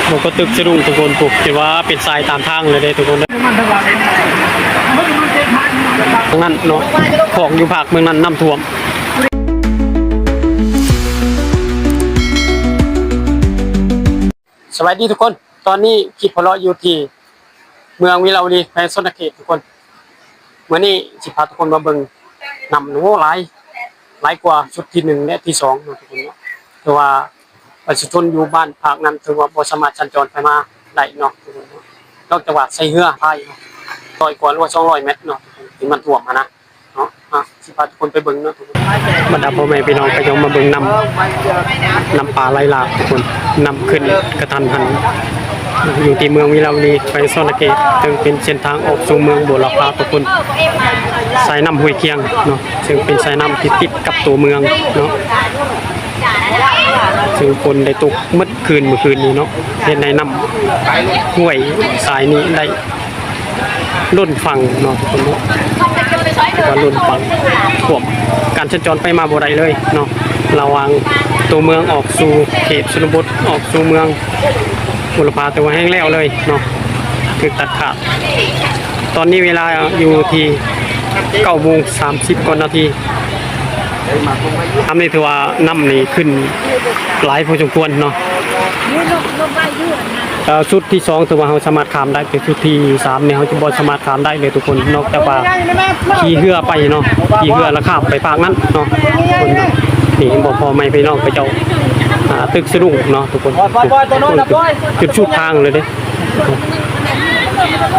ໂອ້ ກໍຕຶກສະດຸ້ງທຸກຄົນ ໂອ້ ຖືວ່າເປັນຊາຍຕາມທາງເລີຍເດ້ທຸກຄົນເດີ ນັ້ນເນາະ ຂອງຢູ່ພາກເມືອງນັ້ນນ້ຳຖ້ວມ. ສະບາຍດີທຸກຄົນ ຕອນນີ້ຄລິບເຮົາເລາະຢູ່ທີ່ເມືອງວິລາວະດີ ແຂວງສະຫວັນນະເຂດທຸກຄົນ. ມື້ນີ້ຊິພາທຸກຄົນມາເບິ່ງນ້ຳ ໂອ້ ຫຼາຍ ຫຼາຍກວ່າຊຸດທີໜຶ່ງ ແລະ ທີສອງເນາະທຸກຄົນເນາະ ຖືວ່າປະຊາຊົນຢູ່ບ້ານພາກນັ້ນຖືວ່າບໍ່ສາມາດສັນຈອນໄປມາໄດ້ເນາະທຸກຄົນເນາະ ນອກຈາກວ່າໃຊ້ເຮືອພາຍເນາະ ຮ້ອຍກວ່າ ຫຼືວ່າສອງຮ້ອຍແມັດເນາະ ທີ່ມັນຖ້ວມຫັ້ນນະ. ເນາະ ອ່ະ ຊິພາທຸກຄົນໄປເບິ່ງເນາະທຸກຄົນ. ບັນດາພໍ່ແມ່ພີ່ນ້ອງກໍຍັງມາເບິ່ງນ້ຳ ນ້ຳປ່າໄຫຼຫຼາກທຸກຄົນ ນ້ຳຂຶ້ນກະທັນຫັນ ຢູ່ທີ່ເມືອງວິລາວະດີ ແຂວງສະຫວັນນະເຂດ ເຊິ່ງເປັນເສັ້ນທາງອອກສູ່ເມືອງບົວລະພາທຸກຄົນ ສາຍນ້ຳຫ້ວຍຄຽງເນາະ ເຊິ່ງເປັນສາຍນ້ຳທີ່ຕິດກັບຕົວເມືອງເນາະ ເຊິ່ງຝົນໄດ້ຕົກໝົດຄືນມື້ຄືນນີ້ເນາະ ເຮັດໃຫ້ນ້ຳຫ້ວຍສາຍນີ້ໄດ້ ລົ້ນຝັ່ງເນາະທຸກຄົນເນາະ ຖືວ່າລົ້ນຝັ່ງ ຖ້ວມ ການສັນຈອນໄປມາບໍ່ໄດ້ເລີຍເນາະ ລະຫວ່າງຕົວເມືອງອອກສູ່ເຂດຊົນນະບົດ ອອກສູ່ເມືອງບຸລະພາ ຖືວ່າແຫ້ງແລ້ວເລີຍເນາະ ຖືກຕັດຂາດ. ຕອນນີ້ເວລາຢູ່ທີ່ເກົ້າໂມງສາມສິບກວ່ານາທີ ນ້ຳນີ້ຖືວ່າ ນ້ຳນີ້ຂຶ້ນຫຼາຍພໍສົມຄວນເນາະ. ເອີ ຊຸດທີສອງຖືວ່າເຮົາສາມາດຂ້າມໄດ້ ແຕ່ຊຸດທີສາມນີ້ເຮົາຈະບໍ່ສາມາດຂ້າມໄດ້ເລີຍທຸກຄົນ ນອກຈາກວ່າຂີ່ເຮືອໄປເນາະ ຂີ່ເຮືອລະຂ້າມໄປພາກນັ້ນເນາະ ນີ້ເຫັນບໍ່ ພໍ່ແມ່ພີ່ນ້ອງເຂົາເຈົ້າ ອ່າ ຕຶກສະດຸ້ງເນາະທຸກຄົນ ຈົນສຸດທາງເລີຍເດ້.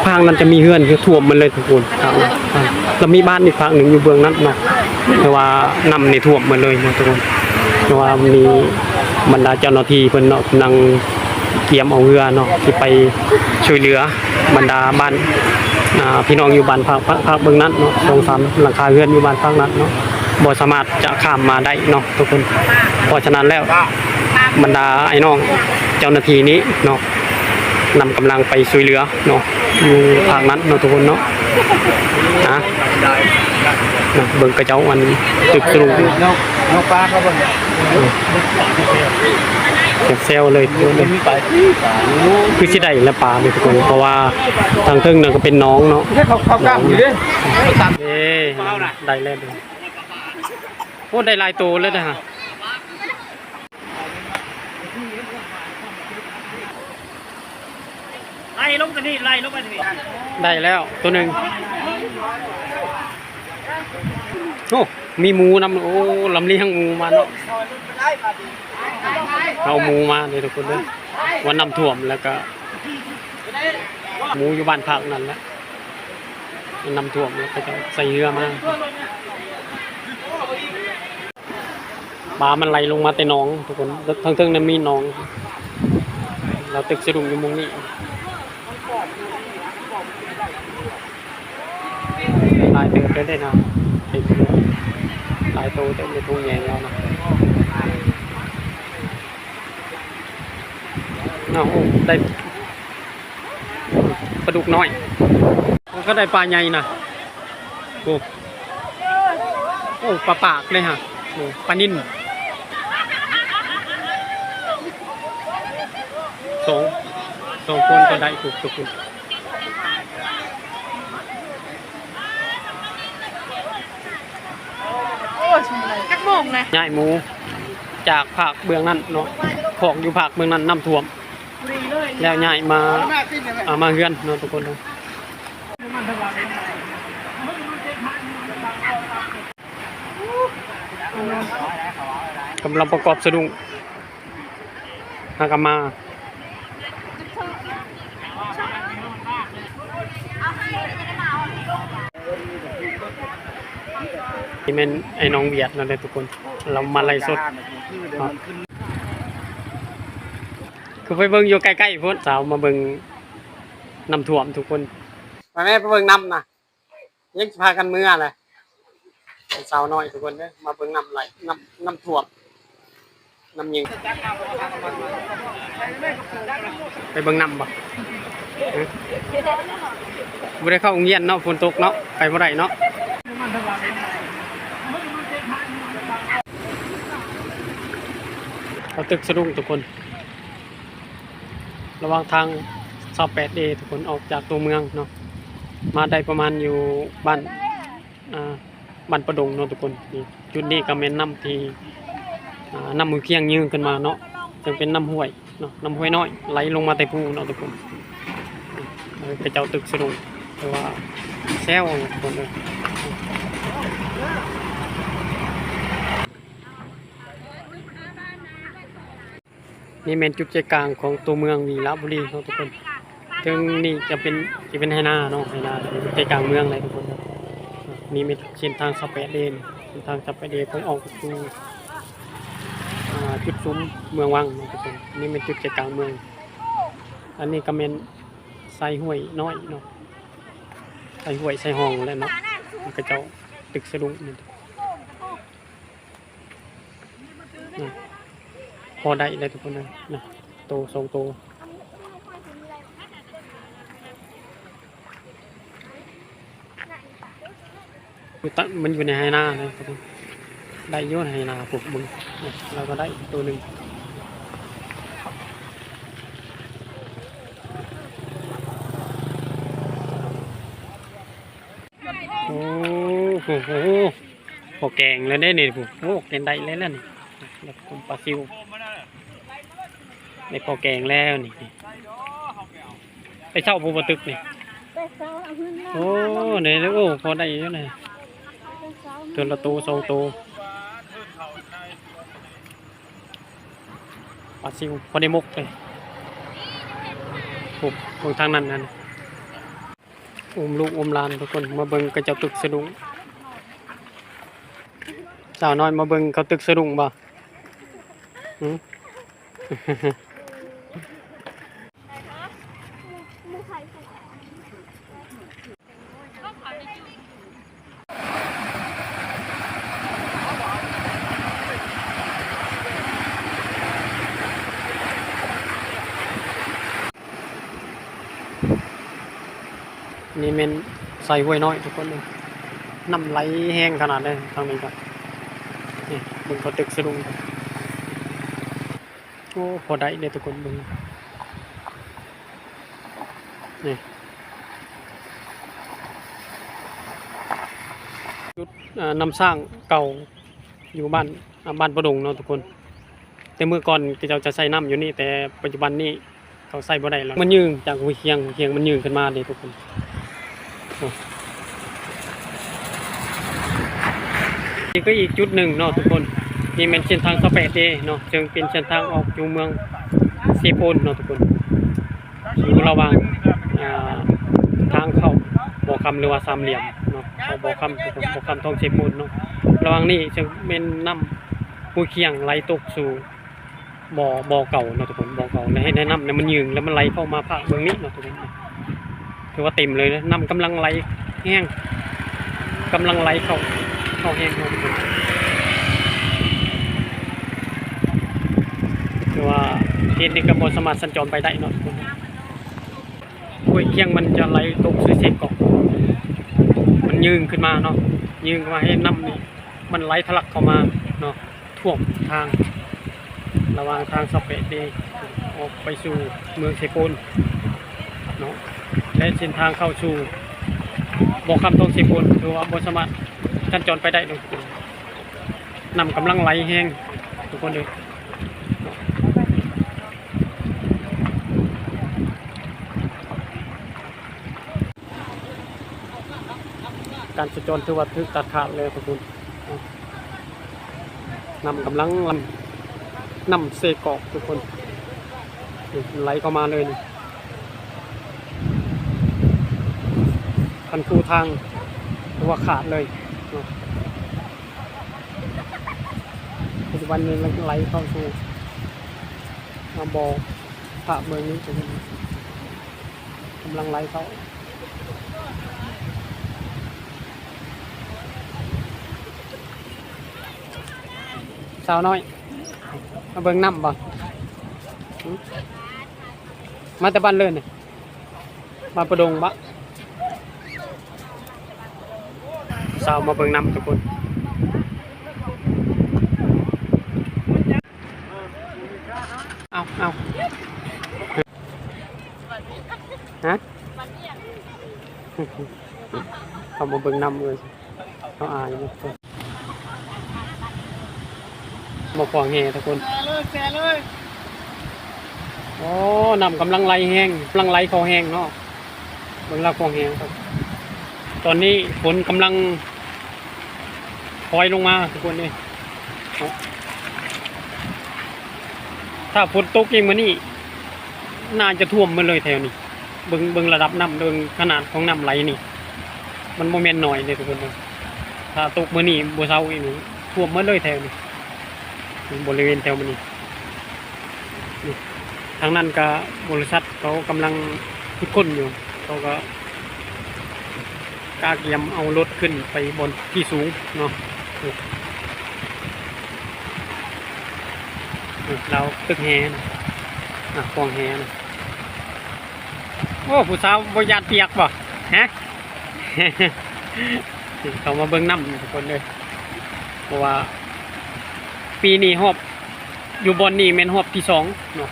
ພາກນັ້ນຈະມີເຮືອນຄືຖ້ວມໝົດເລີຍທຸກຄົນ ແລ້ວມີບ້ານອີກພາກໜຶ່ງຢູ່ເບື້ອງນັ້ນເນາະ ແຕ່ວ່ານ້ຳນີ້ຖ້ວມໝົດເລີຍເນາະທຸກຄົນ ແຕ່ວ່າມີບັນດາເຈົ້າໜ້າທີ່ເພິ່ນເນາະ ກຳລັງກຽມເອົາເຮືອເນາະ ຊິໄປຊ່ວຍເຫຼືອບັນດາບ້ານ ອ່າ ພີ່ນ້ອງຢູ່ບ້ານພາກ ພາກ ພາກເບື້ອງນັ້ນເນາະ ສອງສາມຫຼັງຄາເຮືອນຢູ່ບ້ານພາກນັ້ນເນາະ ບໍ່ສາມາດຈະຂ້າມມາໄດ້ເນາະທຸກຄົນ. ເພາະສະນັ້ນແລ້ວ ບັນດາອ້າຍນ້ອງເຈົ້າໜ້າທີ່ນີ້ເນາະ ນຳກຳລັງໄປຊ່ວຍເຫຼືອເນາະ ຢູ່ພາກນັ້ນເນາະທຸກຄົນເນາະ. ນະ ເບິ່ງເຂົາເຈົ້າອັນຕຶກສະດຸ້ງ ນ້ອງ ນ້ອງປາເຂົາເບິ່ງ ແຊວໆເລີຍ ຄືຊິໄດ້ລະປານີ້ທຸກຄົນ ເພາະວ່າທາງເທິງນັ້ນກໍເປັນໜອງເນາະ ເຂົາ ເຂົາກ້າມຢູ່ເດ້ ເດ້ ໄດ້ແລ້ວເດ້. ໂອ້ ໄດ້ຫຼາຍໂຕເລີຍເດ້ ໄລ່ລົງຕົວນີ້ ໄລ່ລົງໄປຕົວນີ້ ໄດ້ແລ້ວຕົວໜຶ່ງ. ໂອ້ ມີໝູນຳ ໂອ້ ລຳລ້ຽງໝູມາເນາະ ເອົາໝູມາເດີທຸກຄົນເດີ ວ່ານ້ຳຖ້ວມ ແລ້ວກະໝູຢູ່ບ້ານພັກນັ້ນແຫຼະ ນ້ຳຖ້ວມ ແລ້ວເຂົາເຈົ້າໃສ່ເຮືອມາ. ປາມັນໄຫຼລົງມາແຕ່ໜອງທຸກຄົນ ເທິງໆນັ້ນມີໜອງ ລາວຕຶກສະດຸ້ງຢູ່ໝ່ອງນີ້ ຫຼາຍເຕີບເລີຍເດ້ນະ ເຕັມເລີຍ ຫຼາຍໂຕເຕີບເລີຍ ໂຕໃຫຍ່ລາວນະ. ເອົາ ໂອ້ ໄດ້ປາດຸກນ້ອຍ ເຂົາໄດ້ປາໃຫຍ່ນະ ໂອ້. ໂອ້ ປາປາກເດ້ຮະ ໂອ້ ປານິນ ສອງ ສອງຄົນກໍໄດ້ທຸກ ທຸກຄົນ. ໂອ້ຍ ຈັກໂມງແລ້ວ ຍ້າຍໝູຈາກພາກເບື້ອງນັ້ນເນາະ ຂອງຢູ່ພາກເບື້ອງນັ້ນນ້ຳຖ້ວມ ແລ້ວຍ້າຍມາ ເອົາມາເຮືອນເນາະທຸກຄົນເນາະ. ກຳລັງປະກອບສະດຸ້ງ ຫາກະມາ ນີ້ແມ່ນໄອ້ນ້ອງຫວຽດນັ້ນເດ້ທຸກຄົນ ລາວມາໄລຟ໌ສົດເນາະ ຄືໄປເບິ່ງຢູ່ໃກ້ໆພຸ້ນ ສາວມາເບິ່ງນ້ຳຖ້ວມທຸກຄົນ ໄປແມ່ ໄປເບິ່ງນ້ຳນະ. ຍັງຊິພາກັນເມືອແຫຼະ ເປັນສາວນ້ອຍທຸກຄົນເດີ ມາເບິ່ງນ້ຳໄຫຼ ນ້ຳ ນ້ຳຖ້ວມ ນ້ຳຍິງ ໄປເບິ່ງນ້ຳບໍ່? ຮະ ບໍ່ໄດ້ເຂົ້າໂຮງຮຽນເນາະ ຝົນຕົກເນາະ ໄປບໍ່ໄດ້ເນາະ. ເຂົາຕຶກສະດຸ້ງທຸກຄົນ. ລະຫວ່າງທາງຊາວແປດເອ ທຸກຄົນ ອອກຈາກຕົວເມືອງເນາະ ມາໄດ້ປະມານຢູ່ບ້ານ ອ່າ ບ້ານປະດົງເນາະທຸກຄົນ. ນີ້ ຈຸດນີ້ກໍແມ່ນນ້ຳທີ່ ອ່າ ນ້ຳຫ້ວຍຄຽງຍື່ນມາເນາະ ເຊິ່ງເປັນນ້ຳຫ້ວຍເນາະ ນ້ຳຫ້ວຍນ້ອຍໄຫຼລົງມາແຕ່ພູເນາະທຸກຄົນ. ເອີ ເຂົາເຈົ້າຕຶກສະດຸ້ງ ແຕ່ວ່າແຊວເນາະທຸກຄົນເອີຍ. ນີ້ແມ່ນຈຸດໃຈກາງຂອງຕົວເມືອງວີລະບູລີເນາະທຸກຄົນ. ເທິງນີ້ຈະເປັນ ຈະເປັນໄຮ່ນາເນາະ ໄຮ່ນາ ໃຈກາງເມືອງເລີຍທຸກຄົນ. ນີ້ແມ່ນເສັ້ນທາງຊາວແປດເອ ເສັ້ນທາງຊາວແປດເອ ເພິ່ນອອກສູ່ ອ່າ ຈຸດສຸມເມືອງວັງເນາະທຸກຄົນ. ນີ້ແມ່ນຈຸດໃຈກາງເມືອງ. ອັນນີ້ກໍແມ່ນສາຍຫ້ວຍນ້ອຍເນາະ ສາຍຫ້ວຍສາຍຮ່ອງແຫຼະເນາະ ເຂົາເຈົ້າຕຶກສະດຸ້ງນີ້. ນະ ພໍໄດ້ແລ້ວທຸກຄົນເອີຍ ນະ ໂຕສອງໂຕ. ຢູ່ຕະ ມັນຢູ່ໃນໄຮ່ນາເລີຍທຸກຄົນ ໄດ້ຢູ່ໃນໄຮ່ນາພຸ້ນ ເບິ່ງ ນະ ລາວກໍໄດ້ໂຕໜຶ່ງ. ໂອ້ໂຫ ພໍແກງແລ້ວເດ້ນີ້ ໂອ້ ແກງໄດ້ແລ້ວນີ້ ໄດ້ປາຊິວ ໄດ້ພໍແກງແລ້ວນີ້. ໄປເຊົ້າບໍ່ ບໍ່ຕຶກນີ້ ແປດເຊົ້າ ເອົາຂຶ້ນມາ ໂອ້ ນີ້ ໂອ້ ພໍໄດ້ຢູ່ນະ ແປດເຊົ້າ ເທື່ອລະໂຕສອງໂຕ. ປາຊິວພໍໄດ້ໝົກເລີຍ ໂອ້ ເບິ່ງທາງນັ້ນນັ້ນ. ອຸ້ມລູກອຸ້ມຫຼານທຸກຄົນ ມາເບິ່ງເຂົາເຈົ້າຕຶກສະດຸ້ງ. ສາວນ້ອຍມາເບິ່ງເຂົາຕຶກສະດຸ້ງບໍ່? ຫື? ນີ້ແມ່ນສາຍຫ້ວຍນ້ອຍທຸກຄົນເອີຍ ນ້ຳໄຫຼແຮງຂະໜາດໃດທາງນີ້ກໍ ນີ້ເບິ່ງເຂົາຕຶກສະດຸ້ງ. ໂອ້ ພໍໄດ້ເດ້ທຸກຄົນເບິ່ງ ນີ້ ຈຸດ ອ່າ ນ້ຳສ້າງເກົ່າຢູ່ບ້ານ ອ່າ ບ້ານປະດົງເນາະທຸກຄົນ. ແຕ່ເມື່ອກ່ອນເຂົາເຈົ້າຈະໃຊ້ນ້ຳຢູ່ນີ້ ແຕ່ປັດຈຸບັນນີ້ເຂົາໃຊ້ບໍ່ໄດ້ແລ້ວ ມັນຍື່ນຈາກຫ້ວຍຄຽງ ຫ້ວຍຄຽງມັນຍື່ນຂຶ້ນມາເດ້ທຸກຄົນ. ໂອ້ ນີ້ກໍອີກຈຸດໜຶ່ງເນາະທຸກຄົນ ນີ້ແມ່ນເສັ້ນທາງຊາວແປດເອເນາະ ເຊິ່ງເປັນເສັ້ນທາງອອກຢູ່ເມືອງເຊໂປນເນາະທຸກຄົນ ຢູ່ລະຫວ່າງ ອ່າ ທາງເຂົ້າບໍ່ຄຳ ຫຼືວ່າສາມຫຼ່ຽມເນາະ ເຂົ້າບໍ່ຄຳທຸກຄົນ ບໍ່ຄຳທອງເຊໂປນເນາະ. ລະຫວ່າງນີ້ເຊິ່ງແມ່ນນ້ຳຫ້ວຍຄຽງໄຫຼຕົກສູ່ ບໍ່ ບໍ່ເກົ່າເນາະທຸກຄົນ ບໍ່ເກົ່າ ແລ້ວເຮັດໃຫ້ນ້ຳນີ້ມັນຍື່ນ ແລ້ວມັນໄຫຼເຂົ້າມາພາກເບື້ອງນີ້ເນາະທຸກຄົນ. ຖືວ່າເຕັມເລີຍນະ ນ້ຳກຳລັງໄຫຼແຮງ ກຳລັງໄຫຼເຂົ້າ ເຂົ້າແຮງເນາະທຸກຄົນ. ຖືວ່າເຂດນີ້ກໍບໍ່ສາມາດສັນຈອນໄປໄດ້ເນາະທຸກຄົນ. ຫ້ວຍຄຽງມັນຈະໄຫຼຕົກໃສ່ເຊກອກ ມັນຍື່ນຂຶ້ນມາເນາະ ຍື່ນຂຶ້ນມາ ເຮັດນ້ຳນີ້ມັນໄຫຼທະລັກເຂົ້າມາເນາະ ຖ້ວມທາງ ລະຫວ່າງທາງຊາວແປດເອ ອອກໄປສູ່ເມືອງເຊໂປນເນາະ ແລະ ເສັ້ນທາງເຂົ້າສູ່ບໍ່ຄຳທອງເຊໂປນ ຖືວ່າບໍ່ສາມາດສັນຈອນໄປໄດ້ເນາະ. ນ້ຳກຳລັງໄຫຼແຮງທຸກຄົນເອີຍ. ການສັນຈອນຖືວ່າຖືກຕັດຂາດແລ້ວທຸກຄົນ. ນ້ຳກຳລັງ ນ້ຳເຊກອກທຸກຄົນ ນີ້ໄຫຼເຂົ້າມາເລີຍນີ້ ຄັນຄູທາງຖືວ່າຂາດເລີຍເນາະ. ປັດຈຸບັນນີ້ໄຫຼເຂົ້າສູ່ ມາບໍ່ພາບເບິ່ງນີ້ ກຳລັງໄຫຼເຂົ້າ. ສາວນ້ອຍ ມາເບິ່ງນ້ຳບໍ່? ຫື? ມາແຕ່ບ້ານເລີນນີ້ ມາປະດົງບໍ່? ສາວມາເບິ່ງນ້ຳທຸກຄົນ. ເອົາ ເອົາ. ຮະ? ເຂົ້າມາເບິ່ງນຳເອີຍ ເຮົາອາຍເດ້. ບໍ່ຂວາງແຮ່ທຸກຄົນ ແຊເລີຍ ແຊເລີຍ. ໂອ້ ນ້ຳກຳລັງໄຫຼແຮງ ກຳລັງໄຫຼເຂົ້າແຮງເນາະ ເບິ່ງລາວຂວາງແຮ່. ຕອນນີ້ຝົນກຳລັງ ຖອຍລົງມາທຸກຄົນເອີຍເນາະ. ຖ້າຝົນຕົກອີກມື້ນີ້ ໜ້າຈະຖ້ວມໝົດເລີຍແຖວນີ້. ເບິ່ງ ເບິ່ງລະດັບນ້ຳ ເບິ່ງຂະໜາດຂອງນ້ຳໄຫຼນີ້ ມັນບໍ່ແມ່ນໜ້ອຍເດ້ທຸກຄົນເອີຍ. ຖ້າຕົກມື້ນີ້ບໍ່ເຊົາອີກນີ້ ຖ້ວມໝົດເລີຍແຖວນີ້ ບໍລິເວນແຖວນີ້. ນີ້ ທາງນັ້ນກະບໍລິສັດເຂົາກຳລັງຂຸດຄົ້ນຢູ່ ເຂົາກະກະກຽມເອົາລົດຂຶ້ນໄປບ່ອນທີ່ສູງເນາະ. ນີ້ ນີ້ລາວຕຶກແຮ່ນະ ອ່າ ຂວາງແຮ່ນະ. ໂອ້ ຜູ້ສາວບໍ່ຢ້ານປຽກບໍ່ ຮະ? ເຂົ້າມາເບິ່ງນຳທຸກຄົນເດີ ເພາະວ່າປີນີ້ຮອບ ຢູ່ບ່ອນນີ້ແມ່ນຮອບທີສອງເນາະ.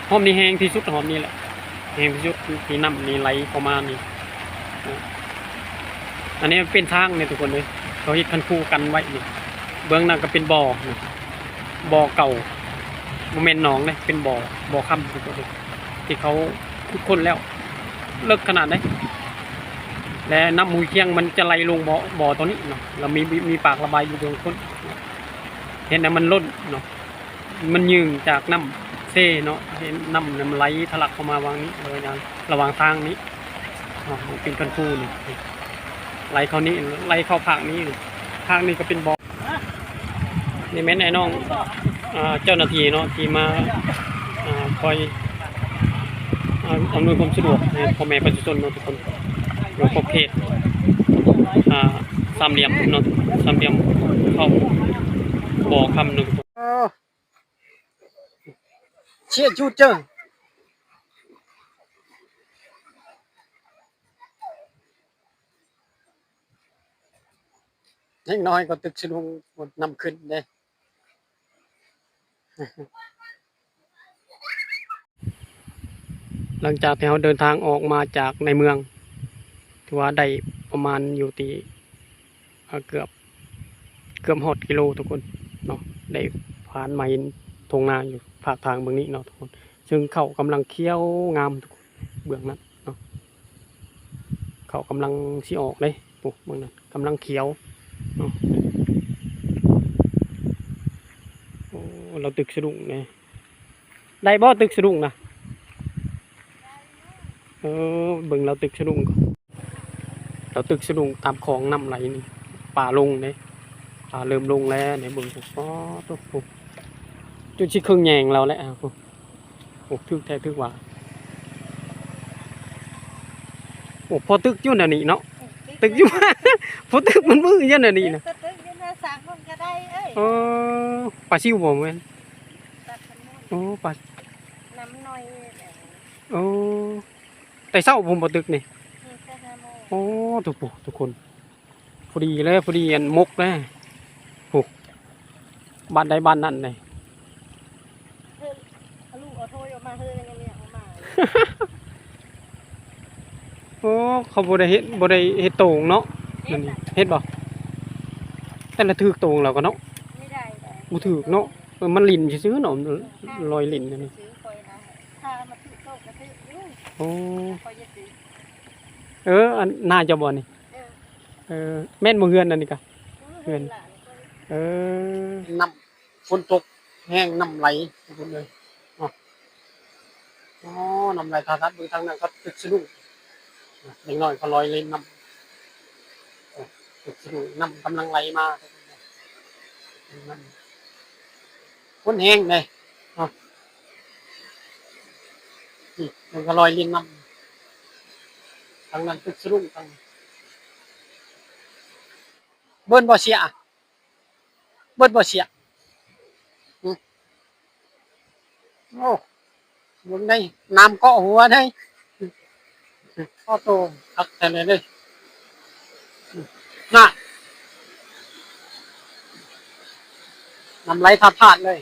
ຮອບນີ້ແຮງທີ່ສຸດ ຮອບນີ້ແຫຼະ ແຮງທີ່ສຸດ ທີ່ນ້ຳນີ້ໄຫຼເຂົ້າມານີ້. ອັນນີ້ມັນເປັນທາງນີ້ທຸກຄົນເອີຍ ເຂົາເຮັດຄັນຄູກັນໄວ້ນີ້. ເບື້ອງນັ້ນກໍເປັນບໍ່ ບໍ່ເກົ່າ ບໍ່ແມ່ນໜອງເດ້ ເປັນບໍ່ ບໍ່ຄຳທຸກຄົນເອີຍ ທີ່ເຂົາຂຸດຄົ້ນແລ້ວ ເລິກຂະໜາດໃດ. ແລະ ນ້ຳຫ້ວຍຄຽງມັນຈະໄຫຼລົງບໍ່ ບໍ່ຕົວນີ້ເນາະ ແລ້ວມີ ມີ ມີປາກລະບາຍຢູ່ເບື້ອງພຸ້ນ ເຮັດໃຫ້ມັນລົ້ນເນາະ. ມັນຍື່ງຈາກນ້ຳເຊເນາະ ເຫັນນ້ຳມັນໄຫຼທະລັກເຂົ້າມາຫວ່າງນີ້ ລະຫວ່າງ ລະຫວ່າງທາງນີ້ເນາະ ເປັນຄັນຄູນີ້ ໄຫຼເຂົ້ານີ້ ໄຫຼເຂົ້າພາກນີ້ ພາກນີ້ກໍເປັນບໍ່. ນີ້ແມ່ນອ້າຍນ້ອງ ອ່າ ເຈົ້າໜ້າທີ່ເນາະ ທີ່ມາ ອ່າ ຄອຍ ອ່າ ອຳນວຍຄວາມສະດວກໃຫ້ພໍ່ແມ່ປະຊາຊົນເນາະທຸກຄົນ ຢູ່ຂອບເຂດ ອ່າ ສາມຫຼ່ຽມເນາະ ສາມຫຼ່ຽມເຂົ້າບໍ່ຄຳເນາະ. ເຊຍຈູດເຈີ ເດັກນ້ອຍກໍຕຶກສະດຸ້ງ ນ້ຳຂຶ້ນເດ້. ຫຼັງຈາກທີ່ເຮົາເດີນທາງອອກມາຈາກໃນເມືອງ ຖືວ່າໄດ້ປະມານຢູ່ທີ່ ອ່າ ເກືອບ ເກືອບຮອດກິໂລທຸກຄົນເນາະ ໄດ້ຜ່ານມາເຫັນທົ່ງນາຢູ່ພາກທາງເບື້ອງນີ້ເນາະທຸກຄົນ ເຊິ່ງເຂົ້າກຳລັງຂຽວງາມທຸກຄົນ ເບື້ອງນັ້ນເນາະ ເຂົ້າກຳລັງຊິອອກເດ້. ໂອ້ ເບິ່ງນັ້ນກຳລັງຂຽວເນາະ. ໂອ້ ລາວຕຶກສະດຸ້ງເດ້ ໄດ້ບໍ່ຕຶກສະດຸ້ງນະ? ເອີ ເບິ່ງລາວຕຶກສະດຸ້ງ ລາວຕຶກສະດຸ້ງຕາມຂອງນ້ຳໄຫຼນີ້ ປາລົງເດ້ ປາເລີ່ມລົງແລ້ວນີ້ ເບິ່ງ ປາໂທ້ ຈົນຊິເຄິ່ງແຍງລາວແຫຼະ. ໂອ້ ຖືກແທ້ຖືກວ່າ ໂອ້ ພໍຕຶກຢູ່ແນວນີ້ເນາະ ຕຶກຢູ່ ພໍຕຶກມັນມືຢູ່ແນວນີ້ນະ ຕຶກຢູ່ນະ ສາກມັນກໍໄດ້ເອີຍ. ເອີ ປາຊິວບໍ່ແມ່ນ? ໂອ້ ປາ ນ້ຳໜ້ອຍ ໂອ້ ແຕ່ເຊົ້າພຸ້ນບໍ່ຕຶກນີ້? ໂອ້ ທຸກ ທຸກຄົນ ພໍດີເລີຍ ພໍດີອັນມົກເລີຍ ຜູ້ ບ້ານໃດບ້ານນັ້ນເດ້. ເຮີ ລູກເອົາໂທຍອອກມາ ເຮີ ຍັງເລີຍອອກມາ. ໂອ້ ເຂົາບໍ່ໄດ້ເຮັດ ບໍ່ໄດ້ເຮັດໂຕ່ງເນາະ ເຮັດ ເຮັດບໍ່? ແຕ່ລະຖືກໂຕ່ງແລ້ວກໍເນາະ ບໍ່ຖືກເນາະ. ເອີ ມັນຫຼິ້ນຊື່ໆເນາະ ລອຍຫຼິ້ນອັນນີ້. ໂອ້ ເອີ ອັນໜ້າເຈົ້າບໍ່ນີ້? ເອີ ແມ່ນບໍ່ເຮືອນອັນນີ້ກະ? ເຮືອນ ເອີ ນ້ຳຝົນຕົກແຮງ ນ້ຳໄຫຼທຸກຄົນເອີຍເນາະ. ອໍ ນ້ຳໄຫຼທາດ ເບິ່ງທາງນັ້ນເຂົາຕຶກສະດຸ້ງ ເດັກນ້ອຍເຂົາລອຍຫຼິ້ນນ້ຳ ຕຶກສະດຸ້ງ ນ້ຳກຳລັງໄຫຼມາ ຝົນແຮງເດ້ເນາະ. ນີ້ເພິ່ນກໍລອຍຫຼິ້ນນ້ຳ ທາງນັ້ນຕຶກສະດຸ້ງ ທາງ ເບິ່ນບໍ່ເຊຍ ເບິດບໍ່ເຊຍ? ຫຶ ໂອ້ ເບິ່ງໄດ໋ ນ້ຳເກາະຫົວໄດ໋. ໂອ້ໂຕ ຄັກແທ້ເລີຍ ນະ ນ້ຳໄຫຼພາດໆເລີຍ.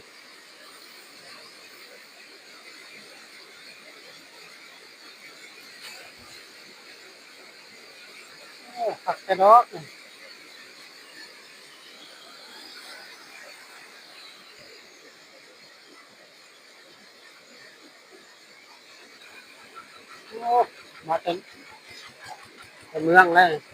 ໂອ້ ຄັກແທ້ດອກ. ໂອ້ ມາແຕ່ ແຕ່ເມືອງເລີຍ.